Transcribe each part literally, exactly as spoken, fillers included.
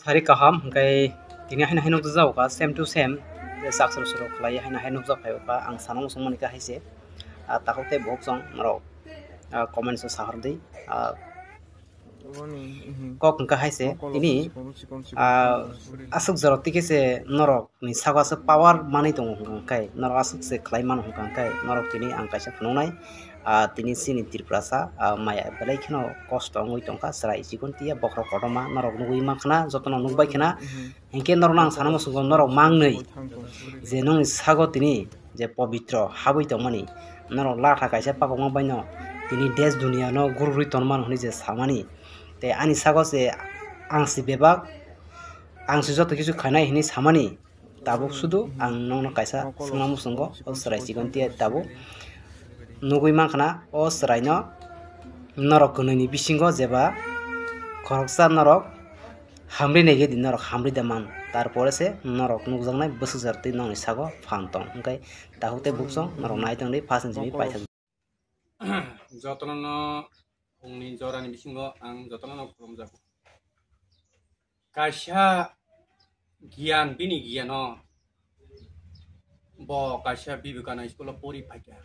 Thari kaham, hwnkhe tini haino hai nukjak jago kha, same to same, je sak suru suru khlai haino hai nukjak phai kha, ang sana muchung mani kha hai se. Ah, takhuk tei bukhuk chwng norok, ah, comments o sahor di. Ah, kok hwnkha hai se, tini, ah, aswk jorok twi khe se norok ni sago aswk power manwi tongo hwnkha khe, norok aswk se khlai mano hwnkha khe, norok tini ang kaisa phunuknai, ah, tini chini Tripurasa, ah, maya belai kheno kosto wngwi tongkha, chwrai chikon tiya bokhorok kotorma norok nugwi mankhana, jotono nukbai khana, hinkhe norokno ang sana muchungo norok mangnwi je nokni sago tini je pobitro habwi tongmani, norok latha kaisa pakokma baino tini desh duniya no gurugwi tonmano hwnwi je samani, tei ani sago se ang se bebak, ang se joto kichu khainai hwnwi samani, tabuk sudu ang nokno kaisa swngna muchungo, o chwrai chikon tiya tabuk nugwi mankhana, o chwraino norok kwnwini bisingo jeba khoroksa norok hamri naigwi di, norok hamri da man, tarpore se norok nukjaknai bwswk jar twi nokni sago phan tong, hwnkhe takhuk tei bukhuk chwng norok nai tongdi, first ni simi paithak. Jotono no phungni jorani bisingo ang jotono no khulumjago. Kaisa giyan, bini giyano bo kaisa Vivekananda school o pori phaikha.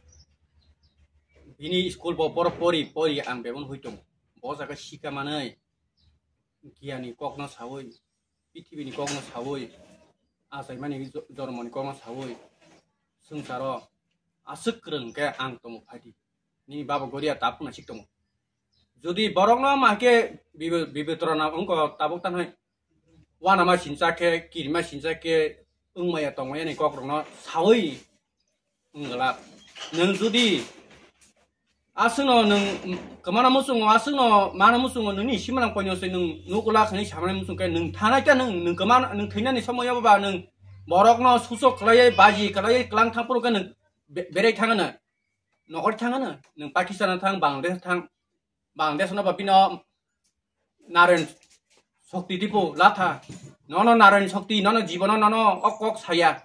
Bini school bo boro pori pori ang bebon hui tongo. Bo jaga sika manwi giyani kokno sawi, pithibini kokno sawi, achaimani jo-, jormoni kokno sawi, swngcharo aswk kwrwng khe ang tongo phaidi. Nini baba Goria tabuk nasik tongo. Jodi borokno ma khe bibe-, bibetrona wngkha tabuk tanhai, uanama sincha khe, kirima sincha khe, wngmaya tongmaya ni kokrokno sawi wngwlak. Nwng jodi aswkno nwng kwmana muchungo, aswkno mana muchungo, nini simanang koino se nwng nukula khani samani muchung khe, nwng thanai khe nwng, nwng kwmana, nwng thwinani somoyo ba nwng borokno susok khlaiwi, baji khlaiwi, klang thangphuru khe nwng be-, berai thangano, nokol thangano, nwng Pakistan thang, Bangladesh thang, Bangladesh no ba bino Narayan Shakti tipo latha. Nono Narayan Shakti, nono jibono nono o kok saya.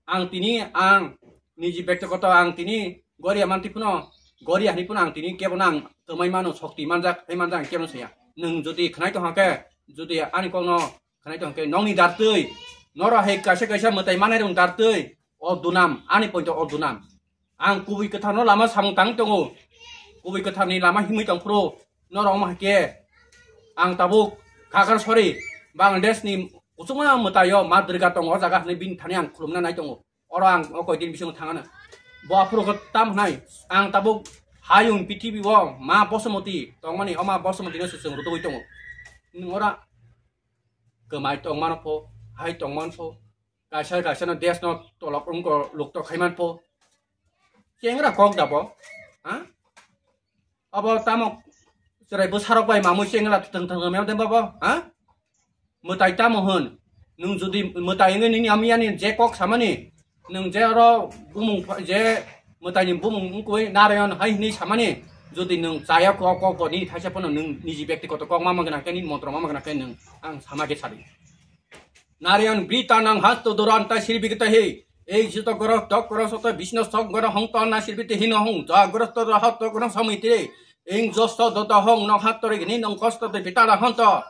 Ang tini, ang niji bektigoto ang tini Goria manti puno, Goria hani puno ang tini kebono ang twmai mano, Shakti manjak, hai manjak ang kebono saya. Nwng jodi khnai tongha khe, jodi ani kokno khnai tongha khe, nokni dartwi, noro hai kaisa kaisa mwtai manai rong dartwi, o dunam, ani poito o dunam. Ang kubui kwtharno lama samung tang tongo. Kubui kwtharni lama himwi tongphuru norok wngma hai khe ang tabuk Khagachari Bangladesh ni kuchukma mwtaio Ma Durga tongo, o jaga hwnwi bini thani ang khulumna nai tongo. Oro ang o koi din bisingo thangano. Bo aphuru khe tam hwnai ang tabuk hayung prithibi o Ma Bosomoti tongmani, o Ma Bosomoti no se chwng rwtugwi tongo. Nwng ora kwmai tongmano pho, hai tongmano pho, kaisa kaisa no desh no tolok wngko luktok khaiman pho. Chengra kok da bo, ha? Abo tamo chwrai bwsarok bai mamui chengra thwng thwng mem dem bo, ha? Mwtai tamo hwn? Nwng jodi mwtai wngwi nini amiyani je kok samani, nwng je oro bumung pha-, je mwtaini bumung wngkui Narayan hai hwnwi samani, jodi nwng chaya kok, kok bo nini thaisa phano nwng niji bektigoto kok ma magwna khe, nini montro ma magwna khe nwng ang sama khe sadi. Narayan brita nang hasto duranta sirbi kitahi. Ei jito goro tok goro soto bisno sok goro hong to na sirbi te hino hong. Ja goro to rahat to goro samui tire. Ing josto dota hong nong hat to regini nong kosto te bitara honto.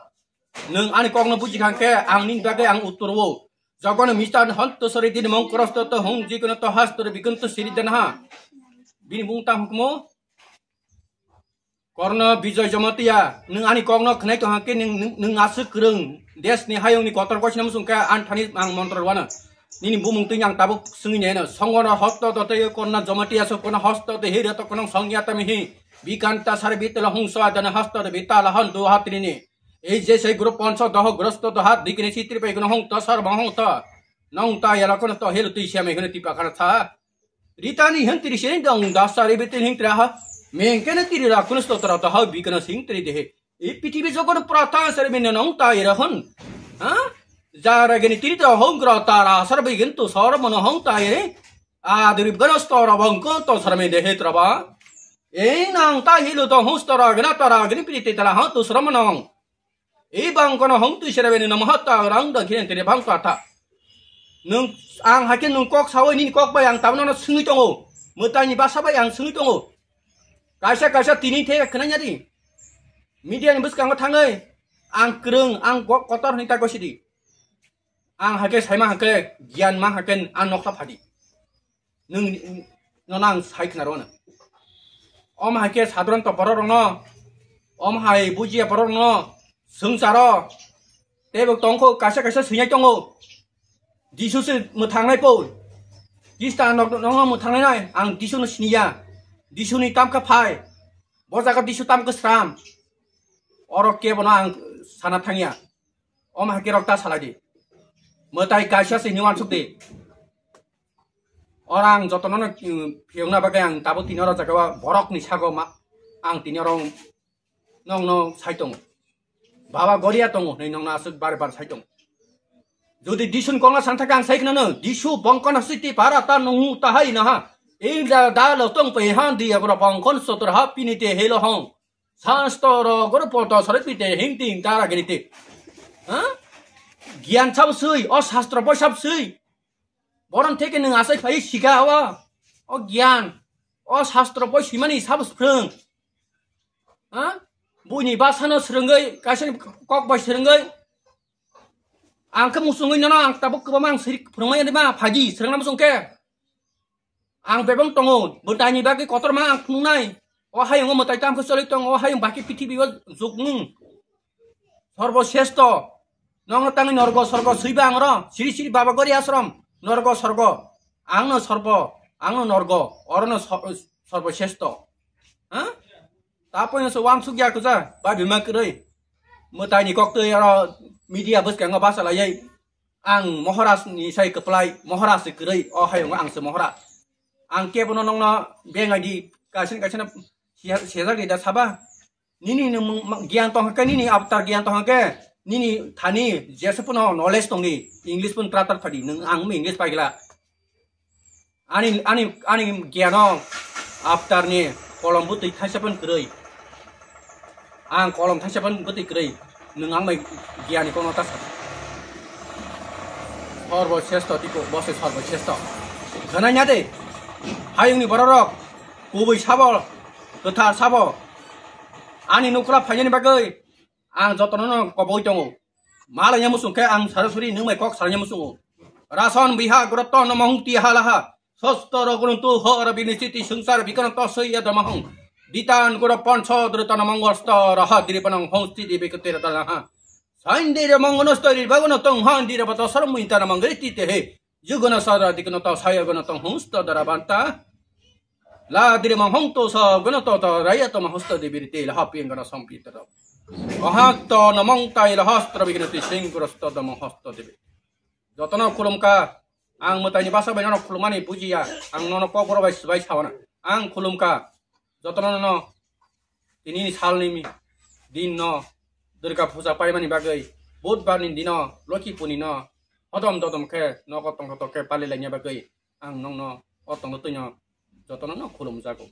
Nwng ani kokno buji kha khe ang nini bagwi ang uttor o. Jogono mista honto sori dini mong krosto to hong jikono to hasto re bikunto siri den ha. Bini bung tang hukmo. Korno Bijoy Jamatia, nwng ani kokno khnai tong hake nwng, nwng, nwng aswk kwrwng. Desh ni hayung ni kotor kochina musung khe an thani ang montro rwano. Nini bumung twi ang tabuk swngwi naino. Songono hosto to tei Korno Jamatia so kono hosto de hiri to kono songya tamihi. Bikanta sar bitala hung so adana hosto de bitala hon do hatrini. Ei je sei guru ponso doho grosto doha dikini sitri pai kono hung to sar bang hung to. Nong ta yala kono to helu twi siamai kono tipa kana tha. Ritani hentri sini dong dasa ribitin hingtra ha. Mengkene tiri rakunis to tara taha bikana singtri dehe. I pitibi jogon prata sari minna nong ta ira hon. Ha? Jara gini tiri to hong gra tara sar bigin to sar mono hong ta ire. Adri ganas to rabang ko to sar me dehe traba. E nang ta hilu to hos tara gana tara gini piti tara ha to sar mono. Ei bang kono hong twi sere bini namo hatta rang da khiren tene bang kata. Nwng ang hakhe nwng kok sawi nini kok bai ang tabno no swngwi tongo. Mwtai ni basa bai ang swngwi tongo. Kaisa kaisa tini the khwnanya di. Media ni bwskango thangwi. Ang kwrwng, ang go-, kotor hwnwi ta gosidi. Ang hakhe saima hakhe, giyan ma hakhe, ang nokha phadi. Nwng, nono ang sai khna rwno. Om hakhe sadharanto borok rokno, om hai bujiya borok rokno, swngcharo, teibo tongkho kaisa kaisa swinai tongo. Jisu se mwthangnai po. Krista nok, nokno mwthangnai nai, ang Jisu no siniya. Jisu ni tamkha phai. Bo jaga Jisu tamkha sram. Oro kebono ang sana thangya. Om hakhe rok ta salai di. Mwtai kaisa se hwnwi uansuk di. Oro ang jotono no, mm, phiyokna bagwi ang tabuk tini oro jaga o borok ni sago ma, ang tini oro nokno sai tongo. Baba goria tongo hwnwi nokno aswk bar bar sai tongo. Jodi Jisu ni kokno san thaka ang sai khna no, Jisu bongkon siti para ta nungu ta hai na ha. Ing da da lo tong pe han di abra bongkon sotor ha pini te helo hong. Sansto ro goro poto sore pite hing ting tara gini te. Ha? Giyan sab sui, o sastro boi sab sui. Boron theke nwng asai phai sika o. O giyan, o sastro boi swimani sab swrwng. Ha? Buini basano swrwngwi, kaisa kok bai swrwngwi. Ang khe musungwi nono ang tabuk kwbangma ang siri phwrwngmani ma phaidi, swrwngna musung khe. Ang bebak tongo, mwtaini bagwi kotorma ang phunuknai. O hayungo mwtai tamkhe choli tongo, o hayung baki pithibio juknung. Sorbo sresto. Nokno tangwi norgo sorgo swiba ang oro. Siri siri baba gori asrom. Norgo sorgo. Angno sorbo, angno norgo. Orono sor-, sorbo sresto. Ha? Tapoino se wansuk ya kuja. Ba bima kwrwi. Mwtaini koktwi oro media bwskango basa layai. Ang Maharaj ni sai kwplai, Maharaj se kwrwi, o hayungo ang se Maharaj. Ang kebono nokno bengai di, kaisa kaisa no sejak di da saba. Nini ni mung-, ma-, giyan tong khe, nini avatar giyan tong khe, nini thani jesa pono knowledge tong di, English pun tratar phadi, nwng ang English paigla. Ani, ani, ani giano avatar ni kolom bwtwi thaisa phan kwrwi. Ang kolom thaisa phan bwtwi kwrwi. Nwng ang bai giani kono ta sa. Sorbo sresto tipo, bo se sorbo sresto. Gana nya de. Hayung ni bororok, kubui sabo, kwthar sabo. Ani nukla phaiyani bagwi, ang jotono no koboi tongo. Malanya musung khe ang sarasuri nwng bai kok salanya musungo. Rason biha gurotto no mahung ti halaha. Sosto roguntu ho ara bini siti sungsar bikano to soi ya damahung. Ditan guro ponso drutana mangosto raha diri panang hong sti di bikatira talaha. Sain diri mangono stori bagono tong han diri bato sarmui tana mangri ti te he. Juguna sara dikno to saya guna tong hung sto dara banta. La diri mang hong to sa guna to to raya to ma hosto de biri te la hapi gana sompi to. Oha to no mong tai la hostra bigna ti sing gura sto da mong hosto de. Jotono khulumka, ang mwtaini basa bai nono khulumani bujiya, ang nono kokboro bai swbai sawana. Ang khulumka, jotono nono tini ni salni mi-, din no Durga puja paimani bagwi Budbar ni dino Lokhi puni no hodom dodom khe nogo tongthotok khe palilaina bagwi ang nokno o tongthotoino jotono no khulumjago.